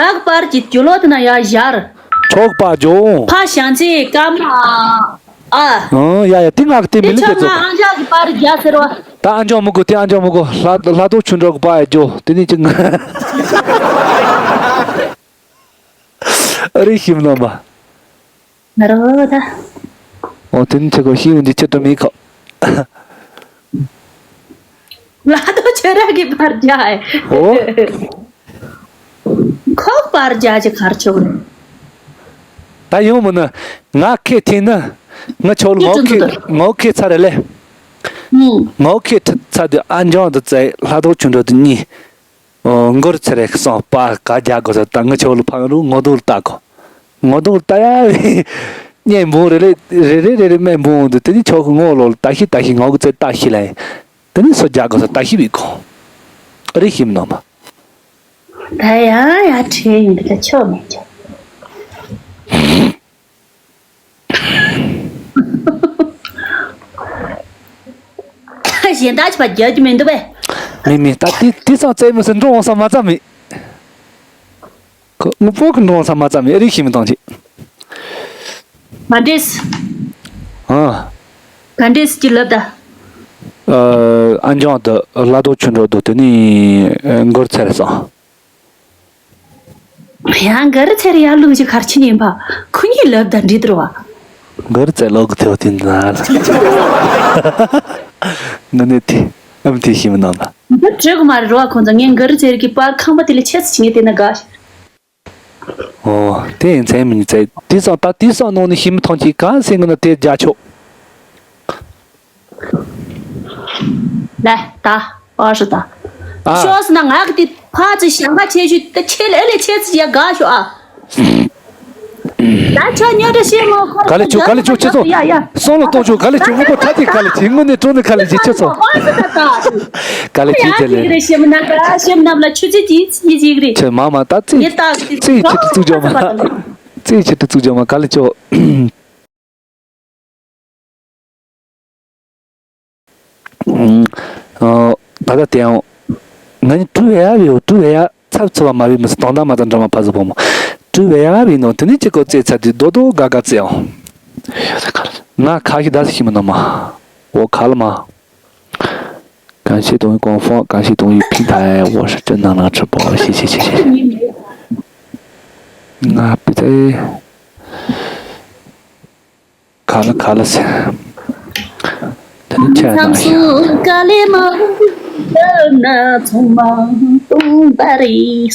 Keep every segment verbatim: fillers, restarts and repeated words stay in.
ཨག་པར་གྱི་རྒྱུ་ལོ་དེ་ན་ཡ་ཡར། ཁྲོག་པ་ཇོ། ཕ་ཞང་ཚེ་ཀ་མ། ཨ། ཨང་ཡ་ཡ་དེ་ངག་དེ་མི་ལི་དེ་ཚོ། ཨང་ཅག་གི་པར་རྒྱ་ཟེར་བ། ད་ཨང་ཅག་མི་དགོས་དེ་ཨང་ཅག་མི་དགོས། ལྷ་ལྷ་ཐོག་ཆུ་འགྲོ་གི་པ་ཡ་ཇོ་དེ་ནི་ཅི་ང་། ཨ་རི་ཤིམ་ནོ་མ། ང་རོ་ད། ཨོ་དེ་ནི་ཆེ་གོ་ཤི་ཡོང་དེ་ཆེ་ཏོ་མི་ཁོ། ལ་དོ་ཆེ་ར་གི་པར་རྒྱ་ཨེ། ཨོ། ཁོག་པར་རྒྱ་ཅི་གར་ཆོག་རེད། ད་ཡོང་མི་ན་ང་ཁེ་ཐེ་ན་ང་ཆོག་ལ་ངོ་ཁེ་ངོ་ཁེ་ཚར་རེ་ལེ། ངོ་ཁེ་ཚར་དུ་ཨ་འཇང་དུ་བཙལ་ལྷ་ཐོག་ཆུ་འགྲོ་དུ་གཉིས། མགུར་ཚེ་རིང་སང་པ་ག་རྒྱག་དགོས་ས་ད་ངི་ཆོ་ལ་ཕང་རུ་ངོ་དུ་ལ་ལྟ་གོ། ངོ་དུ་ལ་ལྟ་ཡ་བའི་གཉེན་འབུང་རེ་རེ་རེ་རེ་རེ་རེ་སྨན་འབུང་དུ་དེ་ནི་ཆོ་གི་ངོ་ལོ་ལ་ལྟ་ཤི་ལྟ་ཤི་ངོ་གི་ཚེ་ལྟ་ཤི་ལ་ཡིན། དེ་ནི་སོ་རྒྱག་དགོས་ས་ལྟ་ཤི་བའི་གོ། རེ་ཤི་མི་ནོ་མ། ད་ཡ་ཡ་ཁྲེ་ཡིན་འདི་ལ་ཆོ་མེད་ཆོ། གཞན་དག་ཅི་པ་རྒྱག་རྒྱུ་མི་འདུག་པས། མི་མི་ད་དེ་དེ་ཙང་བཙལ་མི་སྲིད་འགྲོ་འོང་ས་མ་ཙམ་མི། ཁོ་ངུ་པོ་གི་འགྲོ་འོང་ས་མ་ཙམ་མི་ཨེ་རིག་ཤི་མི་གཏོང་ཅི། ག་འདྲེས། ཨ། ག་འདྲེས་ཀྱི་ལབ་ད། ཨ་འཇང་དུ་ལ་དོ་ཆུ་འགྲོ་དོ་དེ་ནི་མགུར་ཚེ་རེ་སང་། ཡང་ག་རི་ཚེ་རི་ཡར་ལུག་ཅིག་གར་ཕྱིན་ཡིན་པ་ཁོ་གཉིས་ལབ་དང་འདྲི་དུར་བ། ག་རི་ཚེ་ལོག་གི་ཐེའོ་དེ་འདྲ། ང་ནི་དེ་ཨམ་དེ་ཤི་མི་ནང་ལ། འདི་བྲོས་གི་མ་རེད་རོ་བ་ཁོང་ཚོ་ངས་ག་རི་ཚེ་རི་གི་པར་ཁང་པ་དེ་ལ་ཆེ་ཙི་ཕྱིན་ངས་དེ་ན་དགའ། ཨོ་དེ་ཡིན་ཚེ་མི་ཚེ་དེ་སང་ད་དེ་སང་ནང་ནས་ཤི་མི་ཐང་ཅིག་གང་སེང་གི་ན་དེ་རྒྱ་ཆོག་ལས་ད་ཨ་ཧྲི་ད། ཨ། ཤོག་སི་ན་ང་གི་དེ་ཕ་ཙི་ཞང་ཁ་ཆེ་ཤོས་དེ་ཆེ་ལེ་ལེ་ཆེ་ཙི་ཡ་དགའ་ཤོག་ཨ། ད་ཆ་ཉོ་ད་ཤེས་མོ་ཁོ་ག་ལེ་ཆུ་ག་ལེ་ཆུ་ཆེ་ཚོ། ཡ་ཡ། སོང་ལ་གཏོང་ཆུ་ག་ལེ་ཆུ་མི་གོ་ད་དེ་ག་ལེ་ཆེ་དངོས་གནས་དྲང་གནས་ག་ལེ་ཆེ་ཆེ་ཚོ། ག་ལེ་ཆེ་ཡ་ཆེ་ལེ། ཅིག་རེ་ཤེས་མི་ན་ག་ཤེས་མི་ན་ལ་ཆུ་ཚི་ཅི་ཅི་ཅིག་རེ། ཆེ་མ་མ་ད་ཙི་ཡི་ད་ཙི་ཆེ་དྲི་ཚུགས་ཇོ་མ། ཙི་ཆེ་དྲི་ཚུགས་ཇོ་མ་ག་ལེ་ཆུ། ད་ལྟ་དེའང་ང་ནི་ཀྲུ་ཝེ་ཡ་ཡོད། ཀྲུ་ཝེ་ཡ་ཚབ་ཚུབ་པ་མ་བི་མི་སི་དང་ད་མ་ད་འདྲ་མ་ཕ་ཟུ་ཕོ་མོ། ཀྲུ་ཝེ་ཡ་བི་ནོ་དེ་ནི་ཅི་གོ་ཙེ་ཚ་དུས་རྡོ་རྡོ་ག་ག་ཙེ་ཨང་། ང་ཁ་ཤི་ད་སི་ཤི་མི་ནོ་མ། འོ་ཁ་ལ་མ། གང་ཤེས་དོན་གོང་ཧྥང་གང་ཤེས་དོན་ཡི་ཕིང་ཐའི་འོ་ཧྲི་ཅི་ནང་ནང་ཁྲི་པོ་ཤི་ཤི་ཤི་ཤི། ང་པི་ཙེ། ག་ལ་ག་ལ་ཟེར། ད་ནི་ཁྱེད་མཚམས་སུ་དཀའ་ལས་མང་པོ་བརྒྱབ་ན་ཚང་མ་སྟོང་པ་རེད།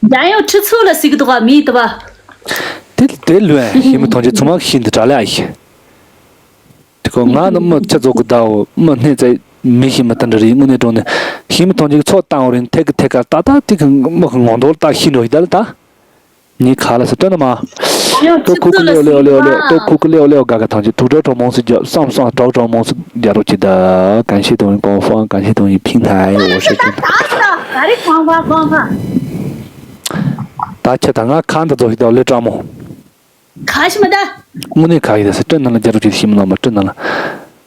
རྒྱ་ཡོད་ཁྲི་ཚོ་ལ་ཟིག་འདུག་ག་མི་འདུག་བ། དེ་དེ་ལོས་ཤི་མི་ཐོང་ཆེ་ཚང་མ་ཤི་འདི་དྲ་ལ་ཨ་ཤི། དེ་ཁོ་ང་ནི་མི་ཁྱེད་ཚོ་གི་ཟླའོ་མི་སྣེ་ཙེ་མི་ཤི་མི་ལྟ་འདྲ་རེད་དངོས་གནས་དྲང་གནས་ཤི་མི་ཐོང་ཆེ་ཚོ་བཏང་བ་རེད་ཐད་ཀི་ཐད་ཀ་ཏག་ཏག་དེ་གི་མི་གི་ངོ་མདོག་ལྟ་ཤི་འགྲོ་ཡི་ད་ལ་ད། ངའི་ཁ་ལ་སི་སྟོན་ན་མ། ཏོ་ཁུ་ཁུ་ལེའོ་ལེའོ་ལེའོ་ལེའོ་ཏོ་ཁུ་ཁུ་ལེའོ་ལེའོ་ག་ག་ཐང་ཅི་ཐུག་གྲོགས་གྲོགས་མོང་སི་རྒྱབ་སམ་སམ་གྲོགས་གྲོགས་མོང་སི་རྒྱ་རོགས་ཅི་ད་གན་ཤི་དུང་གོང་ཧྥང་གན་ཤི་དུང་ཡི་ཕིང་ཐའི་འོ་ཧྲི་ཅི། ག་རེ་གོང་ཧྥང་གོང་ཧྥང་། ད་ཁྱེད་ད་ང་ཁ་འདི་ཚོ་ཞིག་ད་ལེ་ཀྲ་མོ། ཁ་ཤི་མ་ད། དངོས་གནས་ཁ་ཤི་ད་སི་སྟོན་ན་ལ་རྒྱ་རོགས་ཅི་ཤི་མི་ལ་མ་སྟོན་ན་ལ།